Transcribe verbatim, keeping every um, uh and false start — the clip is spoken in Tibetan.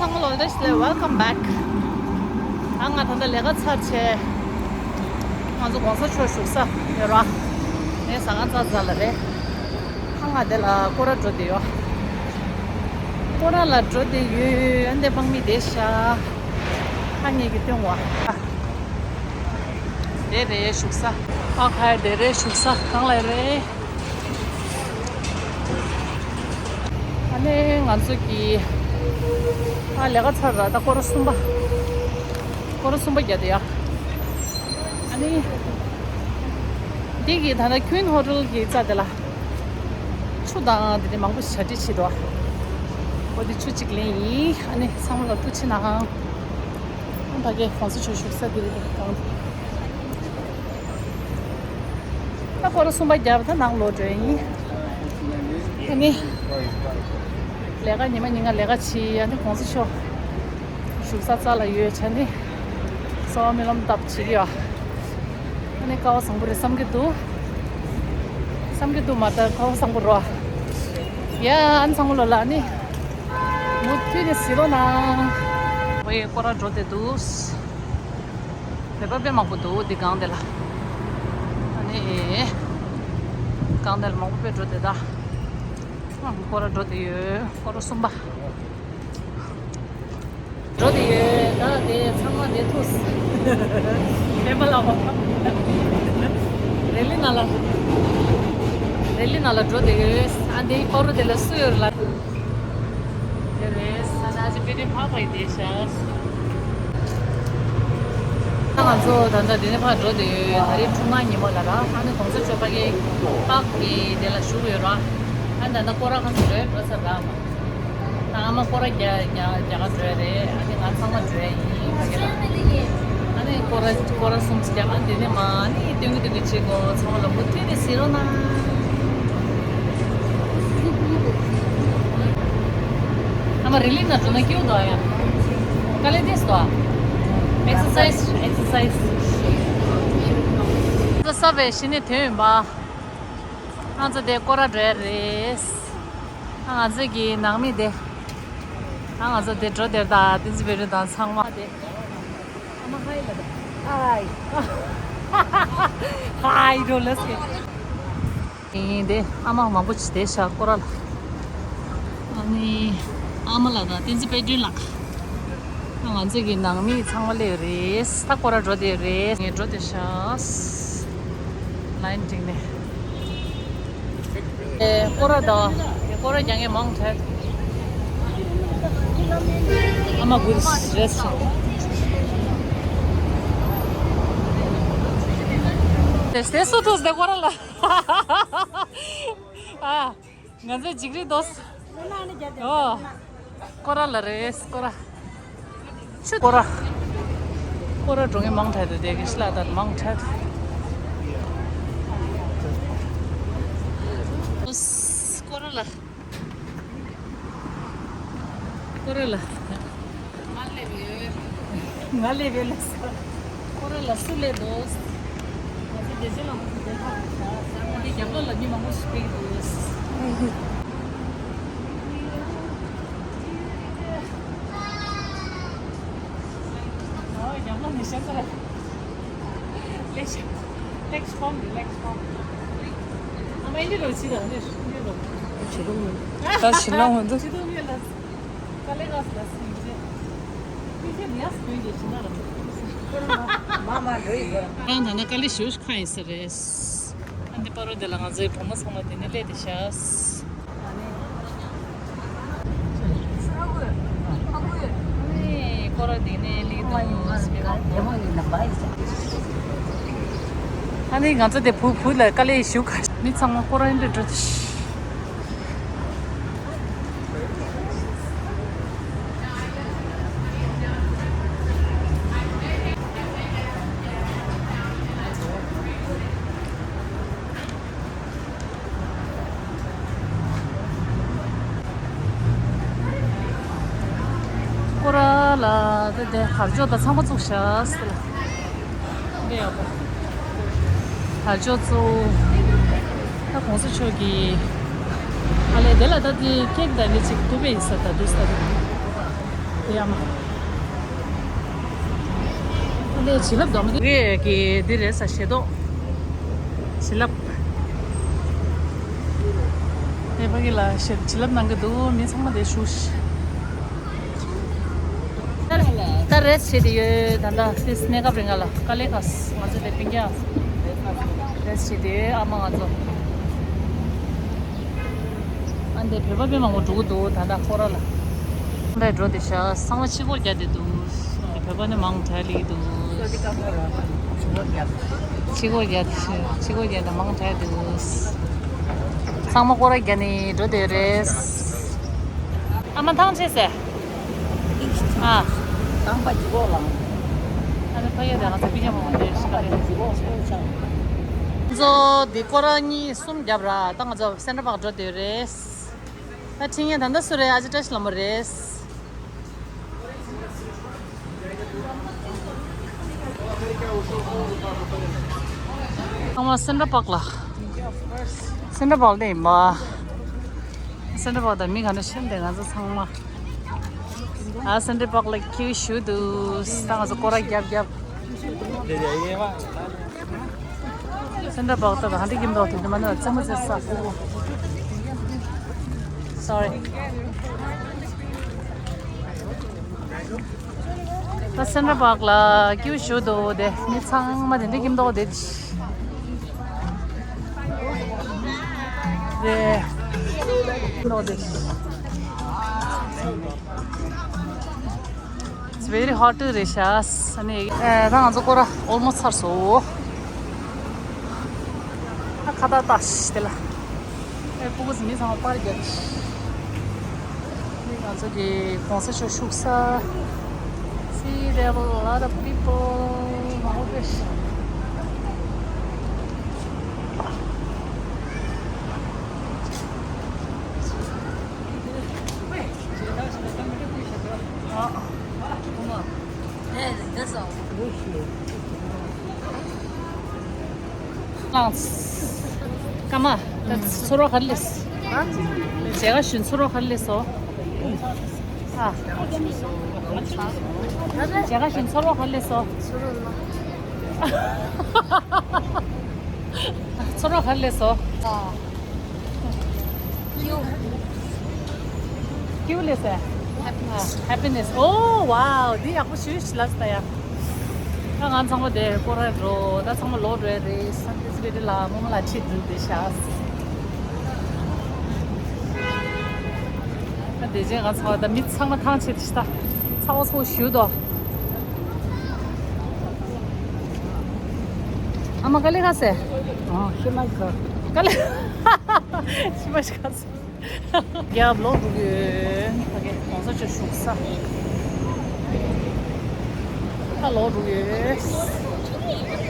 ཚང་མ་ལོ་བདེ་ལེགས། Welcome back. ཨ་ང་ད་ལྟ་ལས་ཀ་ཚར་བྱས། ང་ཚོ་གོང་ས་མཆོག་བཞུགས་ས་ཡོད་ར། ངས་ཟ་ཁང་ཙག་ཙག་ལ་རེད། ཨ་ང་དེ་ལ་སྐོར་ར་འགྲོ་བསྡད་ཡོད། སྐོར་ར་ལ་འགྲོ་བསྡད་ཡོད། ཨ་འདི་དཔང་མི་བསྡད་ཤག་ཨ་ངེད་ཀྱི་སྟོན་བ། དེ་རེད་བཞུགས་ས། ཨ་ཁ་དེ་རེད་བཞུགས་ས། གང་ལ་རེད། ཨ་ནི་ང་ཚོ་གི་ཨ་ལས་ཀ་ཚར་ར། ད་སྐོར་ར་གསུམ་པ། སྐོར་ར་གསུམ་པ་རྒྱག་དེ་ཡ། ཨ་ནི་འདི་གི་ད་ལྟ་ཁྱུན་ཧོ་ཊེལ་གི་རྩ་དེ་ལ་ཆུ་དང་དེ་འདྲ་མང་པོ་ཞིག་གྲ་སྒྲིག་བྱས་འདུག་འོ་དེ་ཆུ་གཅིག་ལེན་ཡིན། ཨ་ནི་ཚང་མ་ལ་ཐུགས་རྗེ་གནང་། ཨ་ཕ་གི་གོང་ས་མཆོག་བཞུགས་ས་དེ་རེད། གང་ད་སྐོར་ར་གསུམ་པ་བརྒྱབ། ད་ནང་ལོག་འགྲོ་ཡིན། ཨ་ནི་ལས་ཀ་ཉི་མ་ཉིན་གང་ལས་ཀ་བྱེད། ཨ་ནི་གོང་ས་མཆོག་བཞུགས་ས་རྩ་ལ་ཡོད་བྱས་ནི་གསོལ་བ་སྨོན་ལམ་བཏབ་བྱེད་ཀྱི་ཡོད། ཨ་ནི་སྐལ་བ་བཟང་པོ་རེད་བསམ་གྱི་འདུག་བསམ་གྱི་འདུག་མ་གཏོགས་སྐལ་བ་བཟང་པོ་རེད་བ། ཡ་ཨ་ནི་ཚང་མ་ལོ་ལ་ཨ་ནི་མུ་མཐུད་ནས་གཟིགས་རོགས་གནང་། ཝེ་སྐོར་ར་འགྲོ་བསྡད་འདུག་བོད་པ་དཔེ་མང་པོ་འདུག་འདི་སྒང་དེ་ལ། ཨ་ནི་སྒང་དེ་ལ་མང་པོ་དཔེ་འགྲོ་བསྡད་ད། ཨ་སྐོར་ར་འགྲོ་བསྡད་ཡོད། སྐོར་ར་གསུམ་པ། འགྲོ་བསྡད་ཡོད། ད་དེ་ཚང་མ་དེ་ཐུག་སོང་། མེད་པ་ལ་འོ། རེ་ལི་ན་ལ། རེ་ལི་ན་ལ་འགྲོ་བསྡད་ཡོད། ཨ་འདི་སྐོར་ར་དེ་ལ་སུ་ཡོད་ལ། དེ་རེད། ས་ཆ་ཅིག་པེ་ཏི་ཕག་པ་ཡི་དེ་ཤ། ད་ང་ཚོ་ད་ལྟ་འདི་ནས་ཕར་འགྲོ་བསྡད་ཡོད། ད་རེས་ཁྲུང་ཁ་ཉིན་མོ་ལ་ར། ཨ་ནི་གོང་ས་མཆོག་ཕ་གི་པག་གི་དེ་ལ་བཞུགས་ཡོད་ར། ཨ་ད་ལྟ་སྐོར་ར་ཁང་དུ་འགྲོ་ཡ་འགྲོ་ཚར་ར་མ། ད་ཨ་མ་སྐོར་ར་རྒྱག་རྒྱག་རྒྱག་ག་འགྲོ་ཡ་རེད། ཨ་ནི་ང་ཚང་མ་འགྲོ་ཡ་ཡིན་ཕ་གི་ལ། ཨ་ནི་སྐོར་ར་སྐོར་ར་གསུམ་ཅིག་རྒྱག་ཨ་འདི་ནས་མ་ཨ་ནི་སྟོན་གི་སྟོན་གི་བྱེད་དགོས། ཚང་མ་ལ་མུ་མཐུད་ནས་གཟིགས་རོགས་གནང་། ཨ་མ་རི་ལི་ན་འགྲོ་ན་སྐྱིད་པོ་འདུག་ཡ། དཀའ་ལས་དེ་སུ་འདུག་ཨེག་སར་སའི་སི། ཨེག་སར་སའི་སི། ས་བའི་གཞི་ནས་དོན་ཡོད་པ། ང་ཚོ་དེ་སྐོར་ར་འགྲོ་ཡ་རེད། ཨ་ང་ཚོ་གི་ནང་མི་དེ། ཨ་ང་ཚོ་དེ་འགྲོ་དེར་ད་བསྟན་འཛིན་བེ་རི་དང་ཚང་མ་དེ། ཨ་མ་ཧའི་ལབ། ཧའི། ཧའི་འགྲོ་ལ་སེ། ཡིན་ཏེ། ཨ་མ་མང་པོ་ཅིག་བསྡད་ཤག་སྐོར་ར་ལ། ཨ་ནི་ཨ་མ་ལགས་དང་བསྟན་འཛིན་དཔལ་སྒྲོན་ལགས། ང་ཚོ་གི་ནང་མི་ཚང་མ་སླེབས་རེད། ད་སྐོར་ར་འགྲོ་བསྡད་རེད། ངས་འགྲོ་བསྡད་ཤག་ལའིན་བསྒྲིགས་ནས། ཨེ་སྐོར་ར་དང་སྐོར་ར་རྒྱག་མཁན་མང་དྲགས། ཨ་མ་གུ་རེས་བྱས། དེ་སུ་ཐུག་སྟེ་སྐོར་ར་ལ། ཨ། ང་ཚོའི་འཇིགས་རི་དོ། ཨོ། སྐོར་ར་ལ་རེད་སྐོར་ར། ཆུ་སྐོར་ར། སྐོར་ར་འགྲོ་མཁན་མང་དྲགས་འདུག་དེ་གི་ཤི་ལ་དར་མང་དྲགས་འདུག་སྐོར་ར་ལ། སྐོར་ར་ལ། ང་སླེབས་ཡོད། ང་སླེབས་ཡོད་ལགས་སོ། ཁོ་རང་ལ་སུ་སླེབས་འདུག་ང་ཚོ་བདེ་ཆེན་ལ་མ་ཚོ་བདེ་ཐག་རེད་ཤག་ང་འདི་རྒྱབ་ལོགས་ལ་མི་མང་པོ་ཞིག་ཕེབས་ཀྱི་འདུག་ཨོ་རྒྱབ་ལོགས་ནས་ཤ་ཚ། ལེགས་ཤོག་ལེགས་ཤོག་ལེགས་ཤོག་ཨ་མ་ཨིན་ཇི་རོ་ཆི་དང་ནི་ཨིན་ཇི་རོ། ད་ཤི་ལོང་ཧོན་དུ། ཆི་དུ་ངེ་ལ། ག་ལེ་ག་ལ་སི་ཨིན་ཇི། ཨིན་ཇི་ནི་ཡ་སི་ཁོན་གྱི་ཤི་ན་ར། མ་མ་འགྲོ་ཡི་གོ། ཨ་ད་ནི་ག་ལེ་ཤུ་ཤི་ཁ་ཡིན་ས་རེད། ཨ་འདི་པ་རོ་དེ་ལ་ང་ཚོའི་བུ་མོ་ཚང་མ་དེ་ནས་སླེབས་ཏེ་ཤག་ཨ་ནི་སྐོར་ར་དེ་ནས་སླེབས་འདུག་ཨ་ནི་ང་ཚོ་དེ་བུ་བུ་ལ་དཀའ་ལས་ཞུ་ཁ། མི་ཚང་མ་སྐོར་ར་འདི་འགྲོ་དེ། སྐོར་ར་ལ་དེ་དེ་དར་ལྕོག་དང་ཚང་མ་བཙུགས་ཤག་ཟེར་ལ། འདི་ཡག་པོ། དར་ལྕོག་བཙུགས། ད་གོང་ས་མཆོག་གི་ཨ་ལས་དེ་ལ་ད་དེ་ཁེག་དང་ནི་ཅིག་ཐུབ་པ་ཡིན་ས་ད་དུས་ས་དེ། ཡ་མ། ལས་བྱིན་རླབས་འདུག་མ་གི་གི་འདི་རེད་ས་ཞེ་ཏོག་བྱིན་རླབས། ཨེ་ཕ་གི་ལ་ཞེ་བྱིན་རླབས་གནང་གི་འདུག་མི་ཚང་མ་དེ་བཞུགས་ཤིག་ད་ད་རེས་བྱེད་དེ་ཡོད། ད་ད་དེ་གནས་སྐབས་རིང་ང་ལ་དཀའ་ལས་ཁག་ང་ཚོ་དེ་སྤུན་ཀྱག་རེས་བྱེད་དེ་ཡོད། ཨ་མ་ང་ཚོ། ཨ་འདི་བོད་པ་དཔེ་མང་པོ་འགྲོ་གི་འདུག་ད་ལྟ་ཁོ་ར་ལ། འདི་འགྲོ་དེ་ཤ་ཚང་མ་ཕྱི་སྒོར་རྒྱག་དེ་འདུག་འདི་བོད་པ་ནི་མང་དྲགས་ལི་འདུག་ཕྱི་སྒོར་རྒྱག་ཕྱི་སྒོར་རྒྱག་དེ་མང་དྲགས་འདུག་ཚང་མ་སྒོར་ར་རྒྱག་ནི་འགྲོ་དེ་རེད། ཨ་མ་ཐང་ཆད་ཟེར། ཨ། ཨ་ནི་ཕ་ཡུལ་དེ་ང་ཚོ་པི་ཀ་མོ་དེ་ཤི་ཀ་ལེ། ང་ཚོ་འདི་སྐོར་ར་གཉིས་གསུམ་བརྒྱབ་ར། ད་ང་ཚོ་སེན་ཊར་པཱག་འགྲོ་དེ་རེད། ད་ཁྲིད་མཁན་ད་ལྟ་སུ་རེད། ཨ་ཅེ་བཀྲ་ཤིས་ལྷ་མོ་རེད། ཚང་མ་སེན་ཊར་པཱག་ལ། སེན་ཊར་པཱག་ལ་ཡིན་པ། སེན་ཊར་པཱག་དང་མི་ག་འདྲ་ཤེས་འདི་ང་ཚོ་ཚང་མ། ཨ་སེན་ཊར་པཱག་ལ་ཁྱེའུ་ཞུ་འདུག་ད་ང་ཚོ་སྐོར་ར་རྒྱབ་རྒྱབ། སེན་ཊར་པཱག་ད་ག་འདྲ་ཀིམ་དོག་དེ་འདྲ་མ་ནི་རྩེད་མོ་རྩེ་ས་ཁུ་ཁུ། Sorry། ད་སེན་ཊར་པཱག་ལ་ཁྱེའུ་ཞུ་འདུག་དེ་མི་ཚང་མ་དེ་འདྲ་ཀིམ་དོག་དེ། དེ་ཀིམ་དོག་དེ། It's very hot རེད་ཤག་ཨ་ནི་ཨེ་ད་ང་ཚོ་སྐོར་ར་ཨོལ་མོ་ཚར་སོང་། ཨ་ཁ་བཏགས་བཏགས་ཤིག་དེ་ལ་ཨེ་སྤུ་གུ་ཚོ་མི་ཚང་མ་པར་རྒྱག་གི་ཤག་ཨ་ནི་ང་ཚོ་གི་གོང་ས་མཆོག་བཞུགས་ས། See, there were a lot of people. མང་པོ་ཞིག་ལངས། ཀ་མ། ད་ཚུར་རོགས་ག་རེ་སླེབས། ཨ། མཇལ་ཁ་ཞུ་ཚུར་རོགས་ག་རེ་སླེབས་སོ། ཨ། མཇལ་ཁ་ཞུ་ཚུར་རོགས་ག་རེ་སླེབས་སོ། ཚུར་རོགས་ག་རེ་སླེབས་སོ། ཨ། ཀིའུ། ཀིའུ་ལེ་སེ། Happiness. Happiness. Oh wow. འདི་ཡག་པོ་ཞུས་ལབ་ས་ཡ། ད་ང་ཚང་མ་དེ་སྐོར་ར་འགྲོ། ད་ཚང་མ་ལོག་འགྲོ་ཡ་རེད། སན་ཏི་སི་རེ་ལ་མོ་མོ་ལ་ཁྲིད་འདུག་དེ་ཤག་ད་དེ་རྗེས་ང་ཚང་མ་ད་མི་ཚང་མ་ཐང་ཆད་དེ་ཤི་ད། ཚ་བ་ཚ་བ་ཞུ་དོ། ཨ་མ་ཀ་ལེ་ཁ་སེ། ཨ་ཤི་མ་ཤི་ཁ། ཀ་ལེ། ཤི་མ་ཤི་ཁ་སེ། རྒྱབ་ལོག་འགྲོ་གི་ཡོད། ཕ་གི་གོང་ས་མཆོག་བཞུགས་ས། ད་ལོག་འགྲོ་གི་ཡོད།